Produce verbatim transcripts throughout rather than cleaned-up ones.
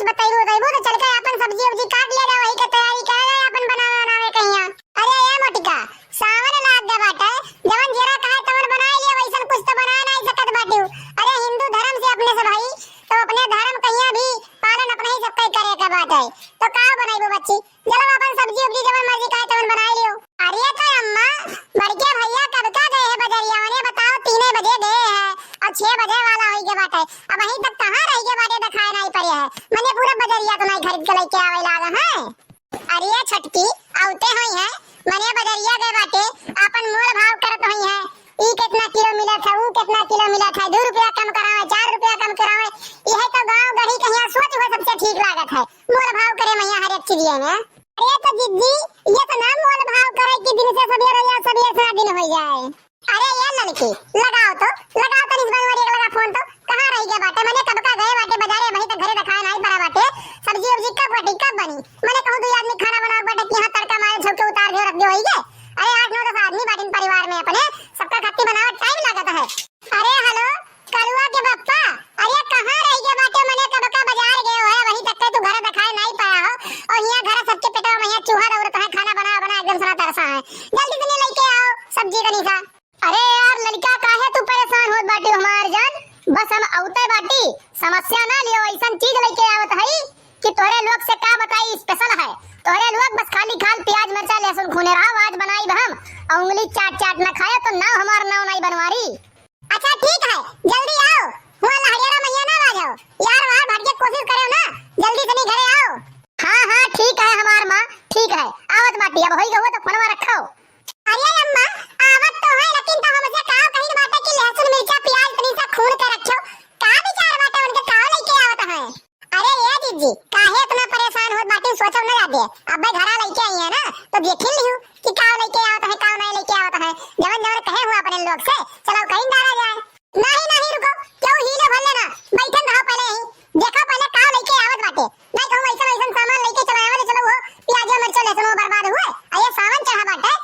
बतइबू, बतइबू तो चल के अपन सब्जी उब्जी काट लिया जाए, वही के तैयारी करा जाए अपन बनावे बनावे कहिया। अरे ए मोटिका, सावन लाग गए बाटे, जवन जेरा कहे तवन बनाई लियो, वैसन कुछ तो बना नहीं सकत बाटिउ। अरे हिंदू धर्म से अपने से भाई, तो अपने धर्म कहिया भी पालन अपने ही सबके करे के बाटे। तो का बनइबू बच्ची? चलो अपन सब्जी उब्जी जवन मर्जी कहे तवन बनाई लियो। अरे तो अम्मा, बड़के भैया कब का गए हैं बजरिया? मने बताओ, तीने बजे गए हैं और छह बजे वाला होई गए बाटे, अबहीं तक कहाँ रह गए बाटे, दिखाए नहीं पड़े हैं। मने पूरा बजरिया तो नहीं खरीद के लेके आवे लागा है। अरे छोटकी, आउते होई हैं, मने बजरिया गए बाटे, आपन मोल भाव करत होई हैं, ई कितना किलो मिलत है, ऊ कितना किलो मिलत है, दो रुपया कम करावे, चार रुपया कम करावे, यह तो गाँव गढ़ी कहिया सोच हुए सबसे ठीक लागत है, मोल भाव करे मैया हर एक चीज में। अरे तो जिज्जी, ये तो ना मोल भाव करे कि दिन से सवेर या सवेर से दिन हो जाए। अरे ये लड़की, लगाओ तो, लगाओ तनी इस बार एक लगा फोन तो, कहाँ रह गया बाटे? मने कब का गए बाटे बाजारे, अबहीं तक घरे दिखाए नहीं पड़ा बाटे। सब्जी उब्जी कब बाटी, कब बनी? मने कहूँ दो आदमी खाना बनावे बाटे कि हाँ तड़का मारे झोंके उतार दियो, रख दियो होई गए। अरे आठ नौ दस आदमी बाटिन परिवार में अपने, सबका खत्ती बनावे टाइम लागत है। अरे हेलो, कलुआ के पप्पा, अरे कहाँ रह गए बाटे? मने कब का बाजार गए हो है, अबहीं तक तू घर दिखाए नहीं पाया हो, और यहाँ घर सबके पेटवा में यहाँ चूहा दौड़त है, खाना बना बना एकदम सना तरसा है। जल्दी से लेके आओ सब्जी तनी सा। अरे यार लड़का, काहे तू परेशान होत बाटी हमार जान? बस हम औते बाटी, समस्या ना लियो, ऐसन चीज लेके आवत हई कि तोहरे लोग से का बताई, स्पेशल है। तोहरे लोग बस खाली खाल प्याज, मिर्चा, लहसुन खूने रहा, आज बनाई हम, और उंगली चाट चाट ना खाए तो नाव हमार नाव नहीं बनवारी। अच्छा ठीक है, जल्दी आओ, हुआ लहरिया मैया ना आ जाओ। यार वार भटके कोशिश करे ना, जल्दी से नहीं घरे आओ। हाँ हाँ ठीक है हमार माँ, ठीक है, आवत बाटी, अब होई गए हो तो फोनवा रखो। अरे अम्मा, आवत तो है, लेकिन तो हमसे काव कहिन बाटे कि लहसुन, मिर्चा, प्याज तनी सा खून के रखियो। का विचार बाटे उनके, काव लेके आवत है? अरे ए दीदी, काहे इतना परेशान होत बाटी, सोचो ना जादे। अबे घरा लेके आई है ना, तो देखिन लिहू कि काव लेके आवत है, काव नहीं लेके आवत है। जवन जवन कहे हुआ अपने लोग से, चलो कहीं डाला जाए। नहीं नहीं रुको, क्यों हीले भल्ले ना, बैठन रहो पहले यहीं, देखो पहले काव लेके आवत बाटे। नहीं कहूँ ऐसा ऐसा सामान लेके चला आवे, चलो वो प्याज, मिर्चा, लहसुन वो बर्बाद हुए, आ ये सावन चढ़ा बाटे,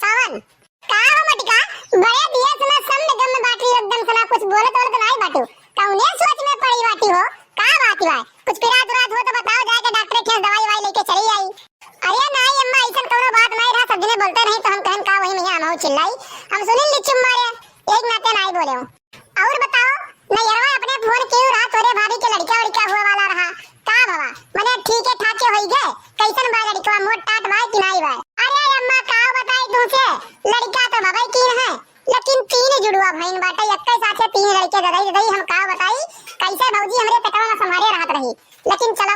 सावन। का हो मटिका, बड़े दिया सना सम में गम में बाटी, एकदम सना कुछ बोलत बोलत नाई बाटू। कौने सोच में पड़ी बाटी हो? का बात बा? कुछ पिरात उरात हो तो बताओ, जाके डॉक्टर के यहाँ दवाई वाई लेके चली आई। अरे नाई अम्मा, ऐसन कौनो बात नाई रहा, सब जने बोलते नहीं तो हम कहन का वही में हम चिल्लाई। हम सुनिन ली चुप मारे, एक नाते नाई बोले हो। और बताओ, नैहरवा अपने फोन कियो रहा, तोरे भाभी के लड़का उड़का हुआ वाला रहा, का भवा? मने ठीके ठाके होई गए? कैसन बा लड़कवा, मोट टाट बा कि नाई बा? अरे अम्मा, का बताई तुमसे, लड़का तो भवे की है, लेकिन तीन जुड़वा भइन बाटे, एक्के साथे तीन लड़के ददई ददई, हम का बताई, कैसे भौजी हमरे पेटवा में संभारे रहत रही। लेकिन चलो,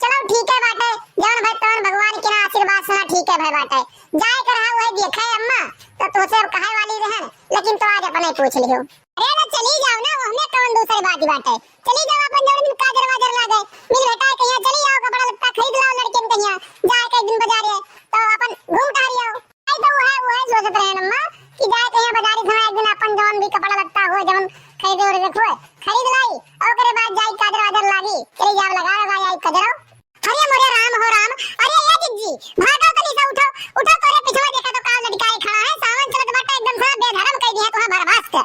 चलो ठीक है बाटे, जौन भय तौन भगवान के ना आशीर्वाद से ना ठीक है भय बाटे। जाए के रहा वही देखे अम्मा, तो तुमसे अब कहे वाली रहन, लेकिन तो आज अपने पूछ लियो। अरे ना चली जाओ ना, वो हमें कौन दूसरी बात बाटे, चली जाओ अपन जौन दिन काजर वाजर लागे, मिल भेटाए कहिया चली जाओ, कपड़ा लत्ता खरीद लाओ लड़कियन कहिया, जाए के एक दिन बाजारे, तो अपन घूम टहरी आओ। आई तो वो है, वो है सोचत रहे अम्मा कि जाए कहिया बाजारे समय एक दिन अपन जौन भी कपड़ा लत्ता हो, जौन खरीदे उरीदे हुए, खरीद लाई, और ओकरे बाद जाई काजर वाजर लागी, चली जाओ लगा लगा आई कजरो। अरे मोरे राम हो राम, अरे ये जिज्जी, भागो तनी से उठो, उठो तोरे पिछवा देखा तो काव लटकाए खड़ा है, सावन चलत बाटे एकदम से बेधर्म कई दिया तुहा बर्बाद के।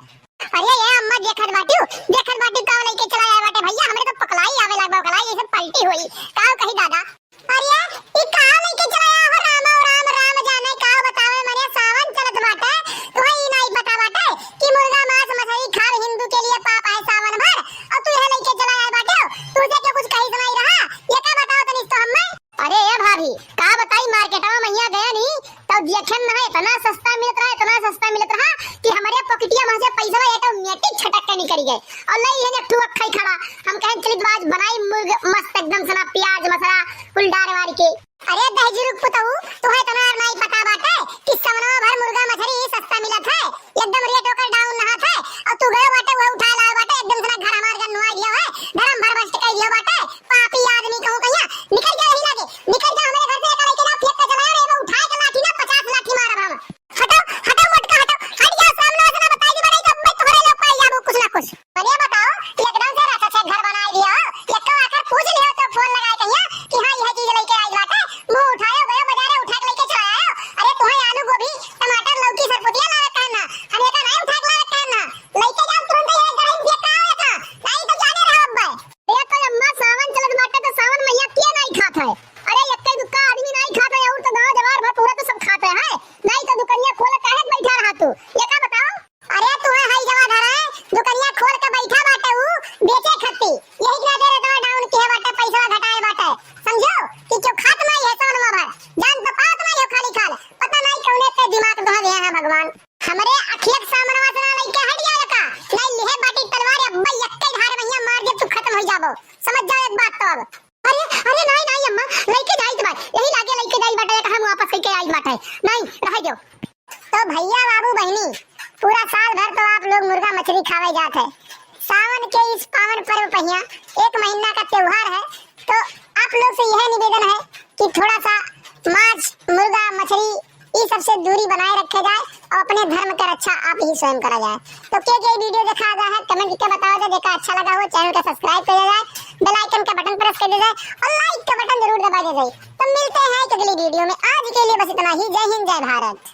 अरे ये अम्मा देखत बाटियो, देखत बाटियो काव लेके चला आया बाटे भैया, हमरे तो पकलाई आवे लागबा, पकलाई जैसे पलटी होई, काव कही दादा। अरे ई काव लेके चला आया हो रामा, राम राम जाने काव बतावे, मने सावन चलत बाटे, तुहा ई नाई पता बाटे कि मुर्गा मांस मछली खाब हिंदू के लिए पाप है सावन भर, और तू यह लेके चला आया बाटे, तुझे क्या कुछ कही सुनाई रहा, ये का बताओ तनी तो हमें। अरे ए भाभी, का बताई, मार्केटवा में यहाँ गया नहीं, तब देखे न है, इतना सस्ता मिलत रहा, इतना सस्ता मिलत रहा कि हमरे पॉकेटिया में से पैसा एक मेटिक छटक के निकल गए। और ले ये एक ठुआ खाई खड़ा, हम कहें चलित आज बनाई मुर्ग मस्त एकदम सना प्याज मसाला कुल डार वार के। अरे दहजुरुक पुतऊ, तुहे इतना नहीं पता बाटे कि समनवा भर मुर्गा मछली सस्ता मिलत है, एकदम रेट ओकर डाउन रहत है, और तू गयो बाटे वह उठा लाओ बाटे, एकदम सना घर हमार जन नुआ दियो है, धर्म भर भ्रष्ट कर दियो बाटे, पापी आदमी कहूँ कहिया, निकल जा यहीं लागे, निकल जा हमरे घर से, एक लड़के ना फेंक के चला रे, वो उठा के लाठी ना पचास लाठी मारब हम। हटो, हटो मोटका हटो, हट जाओ, सामने से ना बताई दी, बताई जब मैं तोहरे लोग पाई जाबू कुछ ना कुछ। अरे बताओ, एकदम से रचा से घर बनाई दियो, एक तो आकर पूछ लियो तो फोन लगाए कहिया कि हाँ यह चीज लेके आई बाटे, मुंह उठायो गयो बाजारे उठा के लेके चला आयो। अरे तुम्हें आलू गोभी, टमाटर, लौकी, सरपुतिया लावे कहना, हम ये का नहीं उठा के लावे कहना, लेके जाओ तुरंत ये गरम तो बैठा बाटे ऊ बेचे खत्ती, यही के नाते रेटवा डाउन किहे बाटे, पैसा घटाए बाटे। समझो कि क्यों खात नहीं है सावनवा भर, जान तो पात नहीं हो खाली खाल, पता नहीं कौने ते दिमाग दोहा दिया है भगवान। हमरे अखियक सामनवा से ना लइके हट जाए का, नहीं लिहे बाटी तलवार, अब्बा यक्के धार भैया मार दे, तू खत्म हो जाबो। समझ जाओ एक बात तो अब। अरे, अरे, नहीं, नहीं अम्मा, लइके जाइत बा, यही लागे लइके जाइत बाटे, हम वापस कइके आइत बाटे, नहीं, रह दो। तो भैया, बाबू, बहिनी, पूरा साल भर तो आप लोग मुर्गा मछली खावे जात है, सावन के इस पावन पर्व पहिया एक महीना का त्योहार है, तो आप लोग से यह निवेदन है कि थोड़ा सा मांस, मुर्गा, मछली, ई सबसे दूरी बनाए रखे जाए और अपने धर्म के रक्षा आप ही स्वयं करा जाए। तो के के वीडियो देखा गया है, कमेंट करके बताओ जाए, देखा अच्छा लगा हो, चैनल का सब्सक्राइब कर जाए, बेल आइकन का बटन प्रेस कर दे जाए और लाइक का बटन जरूर दबा दे जाए। तो मिलते हैं एक अगली वीडियो में, आज के लिए बस इतना ही। जय हिंद, जय भारत।